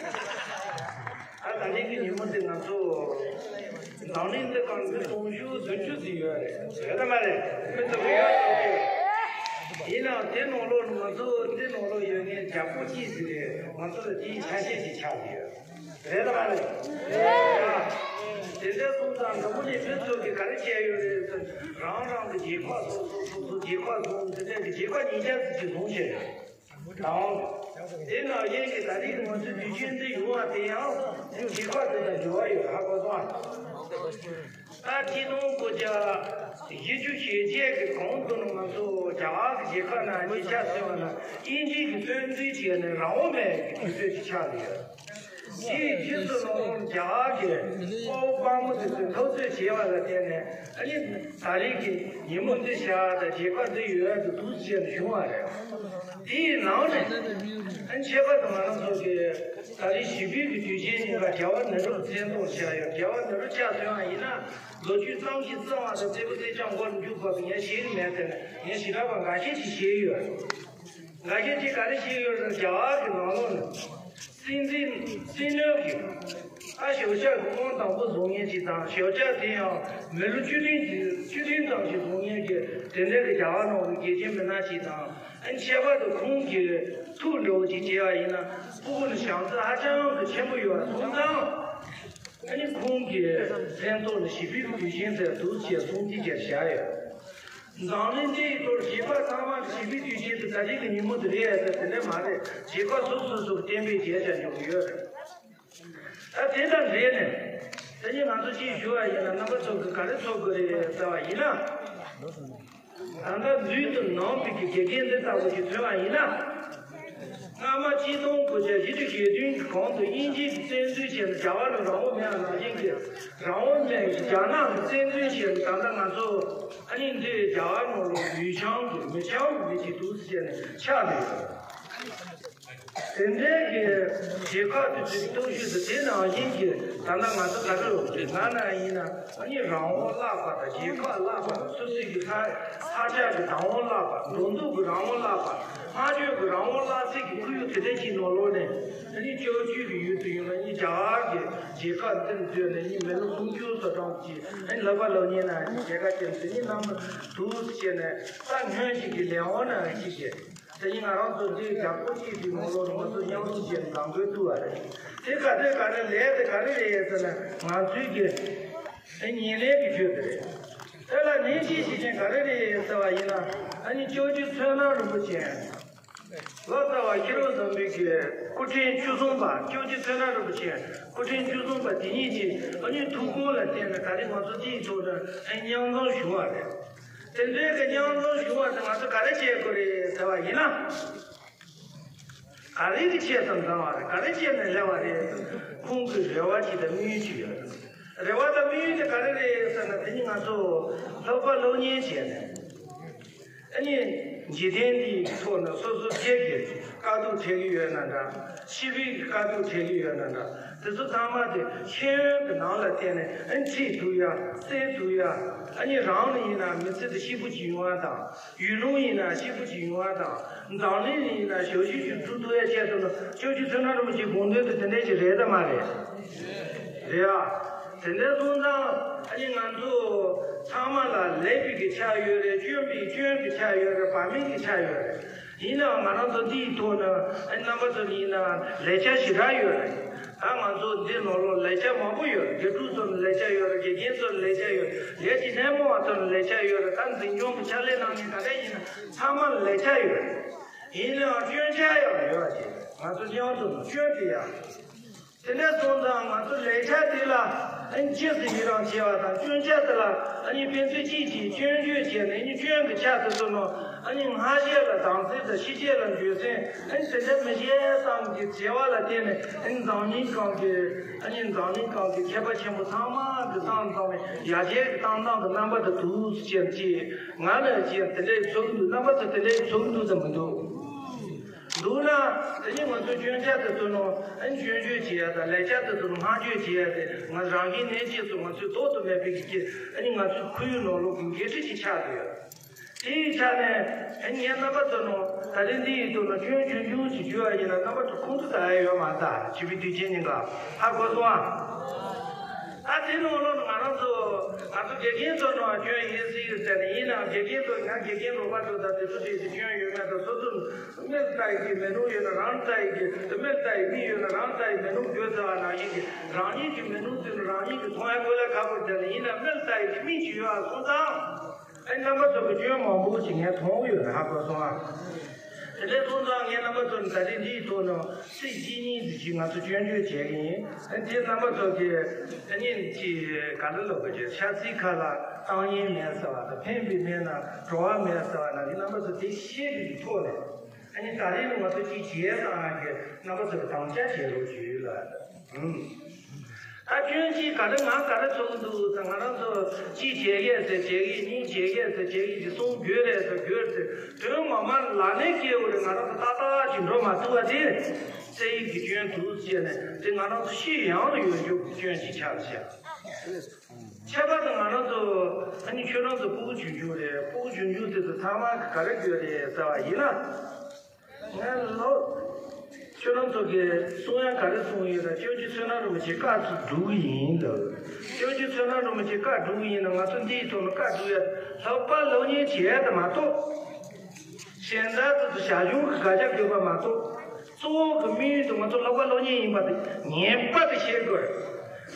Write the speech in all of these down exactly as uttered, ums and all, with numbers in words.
ད་ད་ལན་གྱི་ཉིན་མོ་དེ་ང་ཚོ་འཛམ་གླིང་འདི་སྒང་འདི་སྟོང་ཕྲག་བདུན་ཅུ་ཙམ་ཡོད་རེད། ཡོད་ད་མ་རེད། མི་ཚོ་གི་ཡོད་རེད། ཡིན་ནའང་དེ་ནང་ལོགས་ང་ཚོ་དེ་ནང་ལོགས་ཡོད་མཁན་རྒྱ་སྐད་གཅིག་ཙམ་རེད། ང་ཚོ་ལ་དེའི་ཆ་ཤས་ཤིག་ཆགས་ཀྱི་ཡོད། རེད་ལ་མ་རེད། དེ་འདྲ་སོང་ཙང་འཛམ་བུ་གླིང་མི་ཚོ་གིས་ག་རེ་བྱས་ཡོད་རེད་ཟེར། རང་རང་གི་རྒྱལ་ཁབ་སོ་སོ་སོ་སོ་རྒྱལ་ཁབ་བཟུང་། དེ་འདྲ་གི་རྒྱལ་ཁབ་ཉིས་བརྒྱ་ཙམ་ཅིག་བཟུང་བྱས་ཡོད། དང་། དེ་ནང་བཞིན་གྱི་ད་རེས་ང་ཚོའི་དུས་ཆེན་འདི་ཡོང་བ་དེ་ཡང་རྒྱལ་ཁབ་དེ་དང་འབྲེལ་བ་ཡོད། ཧ་གོ་སོང་ཨ། ད་ཆིག་སྟོང་དགུ་བརྒྱ་བཞི་བཅུ་ཞེ་བརྒྱད་ཀྱི་གོང་དུ་ནི་ང་ཚོ་རྒྱ་གར་གྱི་རྒྱལ་ཁབ་ནང་གི་ཆ་མཚོན་པ་ན་དབྱིན་ཇི་གིས་བཙན་འཛུལ་བྱས་ནས་རང་དབང་མེད་ཀྱི་དུས་ཚོད་ཅིག་ཆགས་ཡོད། དེའི་རྗེས་སུ་ལོག་རྒྱ་གར་གྱི་དཔའ་བོ་དཔའ་མོ་དེ་ཚོས་འཐབ་རྩོད་བྱས་པ་ལ་བརྟེན་ནས་ཨ་ནི་ད་རེས་ཀྱི་ཉིན་མོ་འདི་ཤར་དང་རྒྱལ་ཁབ་འདི་ཡོད་དུ་འདུག་ཅེས་བྱུང་བ་རེད། དེའི་ནང་ནས་ཨ་ནི་ཁྱད་པར་དུ་ང་རང་ཚོ་གི་ད་རེས་གཞིས་སྤོས་ཀྱི་དུས་ཆེན་ཉིན་ཀ་རྒྱལ་བ་ནེ་རུ་མཚན་ཐོག་བཞག་ཡོད། རྒྱལ་བ་ནེ་རུ་ཆ་མཚོན་པ་ཡིན་ན་ལོ་རྒྱུས་ཙམ་ཞིག་གསང་བ་དང་རྩེ་ཕུ་རྩེ་ལྕམ་མགོ་ལ་འཇུག་དགོས་པ་ངས་ཤེས་ཀྱི་མེད་དེ། ངས་ཞེ་དྲག་པ་འགའ་ཤས་ཤིག་ཤེས་ཡོད། ང་ཚོས་དེ་ག་རེ་བཤད་ཡོད་རེད། རྒྱ་གར་གྱི་ནང་ལོགས་ནས་སྲིད་འཛིན་སྲིད་བློན་གྱིས་ཨ་ཞབས་ཞབས་ཀྱི་དབང་དང་པོ་བཟུང་མཁན་ཅིག་དང་། ཞབས་ཞབས་དེ་ཡང་མི་ལོ་བཅུ་བདུན་གྱི་བཅུ་བདུན་ཙམ་ཞིག་བཟུང་མཁན་གྱི་དེ་འདྲ་གི་རྒྱ་གར་ནང་གི་རྒྱལ་ཆེན་མི་སྣ་ཅིག་དང་། ཨ་ཁྱད་པར་དུ་ཁོང་གི་ཐུགས་འདྲ་བོ་ཅིག་བྱས་པ་ཡིན་ན་སྤུ་གུ་ནི་བྱམས་བརྩེ་ཧ་ཅང་གི་ཆེན་པོ་ཡོད་པ་སོང་ཙང་། ཨ་ནི་ཁོང་གི་མཚན་ཐོག་ནས་གཞིས་སྤོས་ཀྱི་དུས་ཆེན་དེ་འདུག་ཅེས་གསུང་བཤད་བྱས་བཞག་ཡོད། འཛམ་གླིང་འདིའི་ཐོག་རྒྱལ་ཁབ་ཚང་མ་གི་གཞིས་སྤོས་དུས་ཆེན་དེ་ད་རེས་ཀྱི་ཉིན་མོ་དེ་རེད་ཟེར་དེ་འདྲ་མ་རེད། རྒྱལ་ཁབ་སོ་སོ་སོ་གི་གཏན་འབེབས་བྱས་བཞག་ཡོང་གི་ཡོད་རེད། ད་དེ་དང་འབྲེལ་ནས་དེ་ཉིན་ང་ཚོ་གཅིག་ཞུ་བ་ཡིན་ན། རྣམ་པ་ཚོ་གིས་ག་རེ་ཚོར་དགོས་རེད་ཟེར་བ་ཡིན་ན། ད་ལྟ་མདུན་དུ་ནང་པའི་གི་དགེ་རྒན་འདི་ལྟ་བུ་ཞིག་ཐོན་པ་ཡིན་ན། སྔ་མ་ཆིག་སྟོང་དགུ་བརྒྱ་བཞི་བཅུ་ཞེ་བདུན་གྱི་གོང་དུ་དབྱིན་ཇི་གིས་བཙན་འཛུལ་བྱས་ནས་རྒྱ་གར་ལ་རང་དབང་མེད་པ་ནང་བཞིན་གྱི་རང་དབང་མེད་ཀྱི་རྒྱ་ནག་གིས་བཙན་འཛུལ་བྱས་ནས། ད་ལྟ་ང་ཚོ་ཨ་ནི་འདི་རྒྱ་གར་ནང་ལ་ཡུལ་ཆུང་གི་མི་ཆུང་གི་མི་ཅིག་འདུག་ཟེར་ནས་ཆགས་ནས་ཡོད། དེ་འདྲའི་གི་རྒྱལ་ཁབ་དེ་ཚོའི་སྟོབས་ཤུགས་དེ་དེ་ནང་བཞིན་གྱི། ད་ལྟ་ང་ཚོ་ག་རེ་ལབ་དགོས་རེད། ང་ན་ཡིན་ན་ཨ་ནི་རང་དབང་བརླག་པ་དང་། རྒྱལ་ཁབ་བརླག་པ་དང་། སོ་སོའི་གི་ས་ས་ཆ་གི་བདག་དབང་བརླག་པ། འགྲོ་འདུག་གི་རང་དབང་བརླག་པ། སྨྲ་བརྗོད་ཀྱི་རང་དབང་བརླག་སའི་གི་ཁོར་ཡུག་དེ་འདྲ་ཞིག་ནང་ལོགས་ནས། ཨ་ནི་སྐྱབས་བཅོལ་གྱི་ཡུལ་དུ་ཡིན་ན། ཨ་ནི་རྒྱ་གར་གྱི་རྒྱལ་ཁབ་འདིར་འཛུལ་ནས། ཨ་ནི་མི་ལོ་སུམ་ཅུ་སོ་གྲངས་ཀྱི་ཨ་ནི་ལག་པ་ལག་ཉེས་ན་ཡང་རྒྱལ་ཁབ་ཅན་དུ་ཨ་ནི་གནང་མི་འདུག་ཟེར་ནས། ད་སྔོན་ཞིག་གི་ལས་དབང་ན་ཞིག་གི། དེ་ནི་ང་རང་ཚོ་འདི་རྒྱ་སྐོར་གཅིག་གི་ནང་ལོགས་ལ་ང་ཚོ་མཉམ་རུབ་བྱས་ནས་ལམ་འགྲོ་ཐུབ་པ་རེད། དེ་ག་དེ་ག་རེ་ལས་དེ་ག་རེ་རེད་ཟེར་ན། ང་ཚོའི་གི་ཨ་ནི་ཉེར་ལེན་གྱི་ཆོས་དེ་རེད། དེ་ལ་ནན་གྱིས་བྱེད་མཁན་ག་རེ་རེད་ཟེར་བ་ཡིན་ན། ཨ་ནི་སྐྱབས་རྗེ་བསོད་ནམས་རིན་པོ་ཆེ། ལོ་ཙཱ་བ་ཤེས་རབ་འཛམ་བུའི་གི་སྐུ་ཕྲེང་བཅུ་གསུམ་པ། སྐྱབས་རྗེ་བསོད་ནམས་རིན་པོ་ཆེ་སྐུ་ཕྲེང་བཅུ་གསུམ་པ་དེ་ཉིད་ཀྱི་ཨ་ནི་ཐུགས་དགོངས་ལ་བརྟེན་ནས་ད་རེས་ང་ཚོ་འདིའི་ཐོག་ཏུ་ཨ་ནི་མཉམ་འཛོམས་བྱུང་བ་རེད། དེ་འདྲའི་གི་མཉམ་འཛོམས་བྱུང་བ་དེ་ང་ཚོ་ག་རེ་བྱེད་དགོས་རེད་ཟེར་བ་ཡིན་ན། ག་རེ་གི་ཆེད་དུ་འཛོམས་པ་རེད། ག་རེ་བྱས་ནས་སླེབས་པ་རེད། ཁོང་གི་རེ་བ་ཅིག་དང་དམིགས་ཡུལ་ཅིག་ཡོད་རེད། རེ་བ་དང་དམིགས་ཡུལ་དེ་ག་རེ་རེད་ཟེར་ན། དེ་ནི་ང་ཚོ་ལྷག་པར་སློབ་གཉེར་བྱས་ནས། ཨ་ནི་འཇིག་རྟེན་འདིའི་ཐོག་ནས་སོ་སོ་སྒེར་གྱི་དཀའ་སྡུག་འཕྲད་ཀྱི་ཡོད་ན་འདྲ། སྤྱི་པའི་དཀའ་སྡུག་འཕྲད་ཀྱི་ཡོད་ན་འདྲ། དེ་ཚོ་ཚང་མ་དེ་ཤེས་ཡོན་གྱི་ནང་ལ་བརྟེན་ནས་ཨ་ནི་ཁྲིད་ཐུབ་ཡ། སེལ་ཐུབ་ཡ། ཨ་ནི་རང་ལ་ཡིན་ན་མི་ཚེ་དེ་སྐྱིད་པོ་ཅིག་ཡོང་བ་དང་། ཡུལ་ལུང་ཡིན་ན་སྐྱིད་པོ་ཅིག་ཡོང་བ་དང་། འཛམ་གླིང་ལ་ཡིན་ན་ཞབས་ཞུ་ཅིག་སྒྲུབ་ཐུབ་ཡ་ཆེད་དུ་ནི། སྐྱབས་རྗེ་བསོད་ནམས་རིན་པོ་ཆེའི་དགོངས་དོན་དེ་དེ་འདྲ་ཞིག་རེད་དམ་མ་རེད། རེད་ཨ། དེ་འདྲ་སོང་ཙང་ཨ་ནི་ང་ཚོ་ཚང་མ་ལ་ལེགས་པའི་གི་ཆ་ཡོད་རེད། སྐྱོན་པའི་སྐྱོན་གྱི་ཆ་ཡོད་རེད། བག་མེད་ཀྱི་ཆ་ཡོད་རེད། ཡིན་ནའང་ང་རང་ཚོ་འདིའི་ཐོག་ནས་ཨ་ནི་རྣམ་པ་ཚོ་ཡིན་ན་ལེགས་ཆ་ཞེ་དྲག་ཡོད་རེད། ད་ང་ཚོ་འདི་ནང་ལོགས་ལེགས་ཆ་མང་པོ་ཡོད་རེད། དགེ་ཕྲུག་ཚོ་ལ་ལེགས་ཆ་ཡོད་རེད། དགེ་རྒན་ཚོ་ལ་ལེགས་ཆ་ཡོད་རེད། ལས་ཀྱི་སྣེ་མོ་བ་ཚོ་ལ་ལེགས་ཆ་ཡོད་རེད། ད་འཛིན་སྐྱོང་གི་ཕྱག་ལས་གནང་མཁན་ག་རེ་ཡིན་ན་ཚང་མ་ལ་ལེགས་ཆ་ཡོད་རེད། ཡིན་ནའང་སྐྱོན་ཆ་ཡང་ཡོད་པ་ཅིག་ང་ཚོ་མཉམ་དུ་སྐྱོན་དེ་ཡང་། དེ་འདྲ་སོང་ཙང་ང་ཚོ་ལེགས་ཆ་དེ་ལ་ཨ་ནི་ཅི་ཟེར་ཡི་རང་བྱས་པ་དང་། སྐྱོན་ཆ་དེ་ལ་ཨ་ནི་ཕན་ཚུན་གཅིག་གིས་སྐྱོན་བརྗོད་བྱས་ནས། ཨ་ནི་སྐྱོན་གྱི་ཆ་དེ་ཚོ་ནང་ཨ་ནི་སྔ་རྗེས་ལ་དམ་ཚིག་དང་ཕྱི་རྗེས་ལ་འགྱོད་སེམས། ཨ་ནི་དེ་འདྲ་མི་བྱེད་བསམ་གྱི་བྱས་པ་ལ་བརྟེན་ནས། ཨ་ནི་འཛམ་གླིང་སྒང་གི་ཨ་ནི་འཛམ་གླིང་སྒང་གི་མཁས་པ་ཆེན་པོ་ཚང་མ་གི་བསམ་བསམ་པའི་ཡར་རྒྱས་ཀྱི་བཏང་སྟངས་ཀྱི་རྣམ་པ་དེ་འདུག་ཅེས་ཅིག་ང་ལ་ཅིག་དེ་འདྲའི་ཚོར་གྱི་འདུག་རྣམ་པ་ཚོ་དེ་འདྲའི་ཚོར་གྱི་འདུག་དང་མི་འདུག་འདུག་ན། དེ་ནི་ང་ཚོའི་སྐྱོན་ཆ་དེ་ཚོ་ནང་ཨ་ནི་སྐྱོན་བརྗོད་བྱེད་ཡ་དང་ལས་ཆ་དེ་ཚོ་ནང་བསྔགས་བརྗོད་བྱེད་ཡ་དེ་ང་རང་གི་ནད་ཅེས་སུ་ང་ཚོའི་ལྡོག་ཏུ་མེད་པའི་གི་ཨ་ནི་ང་ཚོའི་ཁོར་ཡུག་ནང་ལོགས་ཀྱི་འགན་འཁྲི་ཞིག་ཆགས་ཀྱི་ཡོད། དེའི་ཆ་ནས་ཨ་ནི་ངས་རྣམ་པ་ཚོ་ནང་ད་རེས་འདི་ཡི་ཐོག་ལ་སྐྱོན་ཆུང་ཆུང་ཞིག་བརྗོད་ཡ་ཡིན་ན་རྣམ་པ་ཚོ་ཁོང་ཚོ་ད་ཡ་ཡོད་མ་རེད་ད། བྱིས་པའི་དུས་ཆེན་ཉིན་ཀ་ཧ་གོ་སོང་ཨ། ད་དེ་ནང་ལོགས་ང་རང་ཚོ་ང་ཚོ་དགེ་རྒན་ཚོ་ནང་སྐྱོན་ཡིན་སྲིད་ཡོད་ཟེར་ནས་ཡིན་ནའང་དགེ་རྒན་ཚོ་ང་དགེ་རྒན་རོགས་པ་ཚོ་ད་དེ་ཚོ་དེ་དེ་སྐྱོན་ཡོད་མེད་དང་སོ་སོ་མིག་ལྟ་ཡི་གི་མི་ནུབ་ཡོད་ན་རང་ལྟ་ཡི་གི་མིག་ལྟ་ཡི་མིག་ཡོད་ན་རང་ལྟ་ཡི་མི་ནུབ་དགོས་ཟེར་བ་ནང་བཞིན་གི་རང་ཉིད་ཀྱི་མི་ནུབ་ཟེར་ན་རང་ཉིད་ཀྱི་མཐོང་ཡ་དགོས་ལ་ཁག་པོ་ཟེར་ནས་ཡིན་ན་མིག་ལྟ་ཡི་གི་མིག་ཅིག་ཡོད་ཨ་སོང་ཙང་ཨ་རྣམ་པ་ཚོ་གི་སྐྱོན་མང་པོ་ཞིག་ངས་མཐོང་གི་ཡོད་ན་ཧ་གོ་སོང་ཨ། དེ་འདྲའི་སོང་ཙང་ངས་རྣམ་པ་ཚོ་ནི་ད་རེས་འདིའི་ཐོག་ནས་ཚིག་གཅིག་གཉིས་ཙམ་ཞིག་ང་ཚོ་སྐྱོན་བརྗོད་བྱེད་ཀྱི་ཡིན། ཨ་དེ་རྣམ་པ་ཚོ་གི་ཨ་ནི་ཅི་ག་ལ་ལོག་གི་ཤ་ཚིག་ཁ་ལ་གཏམ་ངན་མེད་ཟེར་བ་དང་ཕན་པའི་མེད་ན་བྲོ་བ་མེད་ཟེར་བ་ན་འདི་རྣམ་པ་ཚོ་དེ་ཤེས་པའི་ཐོག་ནས་ཨ་ནི་ད་རེས་ནི་ང་ཚོ་ཅི་བྱེད་ཡ་གི་རྣམ་པ་ཚོ་གི་དམ་བཅའ་བྱེད་རོགས་ཞུ་ལ། ཨུམ། ད་སྐྱོན་གཅིག་ག་རེ་ང་ག་རེ་ཚོར་གི་འདུག་ཟེར་ང་རང་ཚོ་གཅིག་བྱེད་ཡས་ཟེར་བྱེད་ཡས་གཉིས་བྱེད་ཡས་ཟེར་བྱེད་ཡས་ཀྱི་གསུང་དགོས་རེད་ཟེར་དགོས་ཟེར་དོན་ངོ་མ་ལ་ནས་སྐྱེ་བོ་རེད་ང་རང་ཚོ་ཏག་ཏག་ཅིག་འགྲོ་མ་ཐུབ་པ་དེ་བཙན་ཡིག་གི་སྐྱོན་འདུག་ཟེར་ནས་དེ་ང་རང་ཚོ་ཤི་ཡང་ལ་ཡོད་རྒྱུ་གི་སྐྱོན་ཅིག་ཆགས་ཤག་ཁྱད་པར་དུ་ང་རང་ཚོ་ཨ་ནི་ཁྱོད་རང་ཚོ་སྤུ་གུ་ཆུང་ཆུང་རེད། སྤུ་གུ་ཆུང་ཆུང་དེ་ཚོ་ཚང་མ་ག་རེ་དགོས་རེད་ཟེར་བ་ཡིན་ན། ང་ལོ། ཁྱོད་རང་ཚོ་གིས་གསུང་ཡ་ག་རེ་གསུང་ཡོད་ན་སྐྱབས་རྗེ་བསོད་ནམས་རིན་པོ་ཆེ་བཀའ་སྒྲུབ་ཀྱི་ཡིན་ལབ། སྐྱབས་རྗེ་བསོད་ནམས་རིན་པོ་ཆེ་བཀའ་སྒྲུབ་ཀྱི་ཡིན་ན་ང་ཚོ་འདིའི་ཐོག་ནས་བཀའ་སྒྲུབ་ཡ་ལྷག་པར་སློབ་གཉེར་བྱེད་ཡ་དེ་མ་གཏོགས། གཞན་དག་ཏུ་བྱ་གཞུང་གི་དགག་བྱ་དགོས་པ་མ་གཏོགས། གཙོ་བོ་གི་དམིགས་ཡུལ་དུ་ང་ཚོ་ལྷག་པར་སློབ་གཉེར་ཡིན་པ་དེ་ངེས་པར་དུ་ཤེས་དགོས།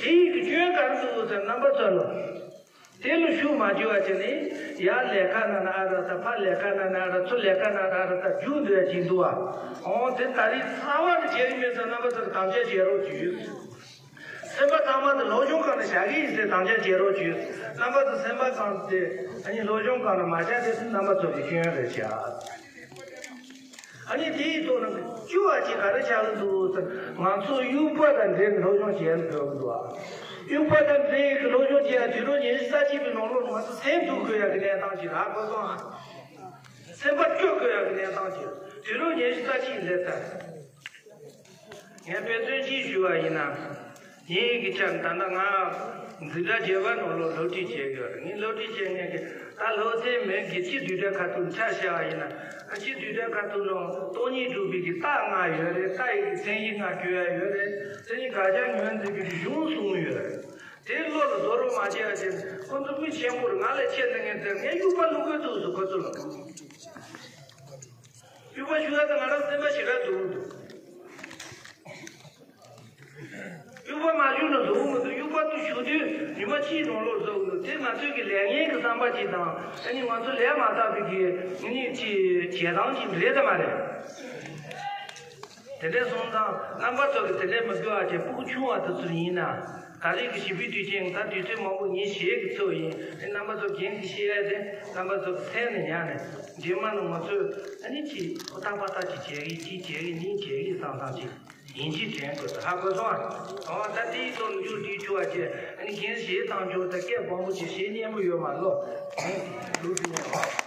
དེ་ཡི་གི་སྐྱོན་ག་རེ་འདུག་ཟེར་རྣམ་པ་ཚོ་ལ། དེ་ལ་ཤུགས་མ་བཅུག་པ་བྱས་ནས་ཡར་ལས་ཀ་ན་ན་ཨ་ར་ད་ཕར་ལས་ཀ་ན་ན་ཨ་ར་ཚུར་ལས་ཀ་ན་ན་ཨ་ར་ད་རྒྱུག་འདོད་ཀྱིན་འདུག་ཨ། འོང་དེ་ད་རེས་ཚ་བ་ནི་བྱེད་ཀྱི་མེད་ཙང་རྣམ་པ་ཚོར་དམ་བཅའ་བྱེད་རོགས་བྱོས། སེམས་པ་ཚང་མ་དེ་སློབ་སྦྱོང་ཁང་ནས་བཞག་གི་ཡིན་ཟེར་དམ་བཅའ་བྱེད་རོགས་བྱོས། རྣམ་པ་ཚོ་སེམས་པ་ཚང་དེ་ཨ་ནི་སློབ་སྦྱོང་ཁང་ནས་མ་བཞག་དེ་རྣམ་པ་ཚོ་གི་སྐྱོན་རེད་བྱ། ཨ་ནི་དེའི་ཐོག་ནས་བཅུ་བ་ཅིག་ག་རེ་ཆགས་ཀྱི་འདུག་ཟེར་ང་ཚོ་དབྱུག་པ་དང་འབྲེལ་ནས་སློབ་སྦྱོང་བྱེད་དགོས་ཀྱི་འདུག་ཨ། དབྱུག་པ་དང་འབྲེལ་ཡོད་ཀྱི་སློབ་སྦྱོང་བྱེད་ཡ་དུས་རབས་ཉི་ཤུ་རྩ་གཅིག་པའི་ནང་ལོགས་ང་ཚོ་སེམས་སྡུག་དགོས་ཡ་གི་གནས་སྟངས་ཅིག་རག་དགོས་སོང་ཨ། སེམས་པ་སྐྱོ་དགོས་ཡ་གི་གནས་སྟངས་ཅིག་དུས་རབས་ཉི་ཤུ་རྩ་གཅིག་སླེབས་ཚར། ངས་དཔེ་མཚོན་གཅིག་ཞུ་བ་ཡིན་ན། ངའི་གི་ཆ་ནས་ད་ལྟ་ང་འཛིན་གྲྭ་བརྒྱད་པ་ནང་ལོགས་སློབ་ཁྲིད་བྱེད་ཀྱི་ཡོད་རེད། ངས་སློབ་ཁྲིད་བྱེད་མཁན་གྱི་ད་སློབ་ཚན་མེད་གི་སྤྱི་བསྡུས་གྲྭ་ཁ་ཐུག་ཆ་བཞག་པ་ཡིན་ན་སྤྱི་བསྡུས་གྲྭ་ཁ་ཐུག་ལ་སྟོང་ཉིད་སྒྲུབ་པའི་གི་རྟགས་ལྔ་ཡོད་རེད། རྟགས་ཡི་གི་མཚན་གཞི་ལྔ་བརྗོད་ཡ་ཡོད་རེད། དེ་ནི་དགག་བྱ་ངོས་འཛིན་པའི་གི་གཞུང་གསུམ་ཡོད་རེད། དེ་བློ་ལ་རྡོ་རུ་མ་བྱས་པ་བྱས་ཁོ་ཚོ་མི་ཆེན་པོ་རེད། ང་ལས་ཆེ་ནི་ངས་ཟེར་ངས་དབྱུག་པ་བླུག་དགོས་ཐུག་སོང་ཁོ་ཚོ་ལ། དབྱུག་པ་གཞུ་ཡ་དེ་ང་རང་སེམས་པ་ཞེ་དྲག་སྡུག་འདུག་དབྱུག་པ་མ་གཞུ་ན་སྡུག་མི་འདུག་དབྱུག་པ་དུ་གཞུ་དུས་ཉི་མ་གཅིག་ནང་ལོགས་རྫོགས་འདུག་དེ་ང་ཚོའི་གི་ལས་ངན་གི་བསམ་པ་ཅིག་དང་ཨ་ནི་ང་ཚོ་ལས་མ་དག་པའི་གི་ཨ་ནི་ཅི་བྱེད་སྟངས་ཅིག་རེད་དམ་མ་རེད། དེ་འདྲ་སོང་ཙང་རྣམ་པ་ཚོ་གི་དེ་འདྲ་མི་དགོས་པ་བྱས་སྤུ་གུ་ཆུང་བ་དེ་ཚོ་ཡིན་ན། ད་རེས་ཀྱི་བྱིས་པའི་དུས་ཆེན་ད་དུས་ཚོད་མང་པོ་ཉིན་ཤས་ཀྱི་ཚོད་ཡིན། དེ་རྣམ་པ་ཚོ་རྒན་གྱི་བཤད་ཡ་དེ་རྣམ་པ་ཚོ་གི་སེམས་ནས་ཉར་ནས་རྗེས་མ་ནས་ང་ཚོས་ཨ་ནི་ཅིག་ཧུར་ཐག་པ་ཐག་ཅིག་བྱེད་ཀྱི་ཅིག་བྱེད་ཀྱི་གཉིས་བྱེད་ཀྱི་བསམ་བསམ་ཅིག་ཡིན་གཅིག་དྲན་དགོས་ད་ཧ་གོ་སོང་ཨ། འོ་ད་དེའི་ཐོག་མཇུག་འགྲིལ་ཆོག་པ་བྱས་ཨ་ནི་རྒན་བཤད་བཏང་ཆོག་ད་སྐད་སྦོམ་པོ་ཅིག་བཤད་སྙན་པོ་ཡོད་མ་ལོ། ལུགས་དེ་ཉན།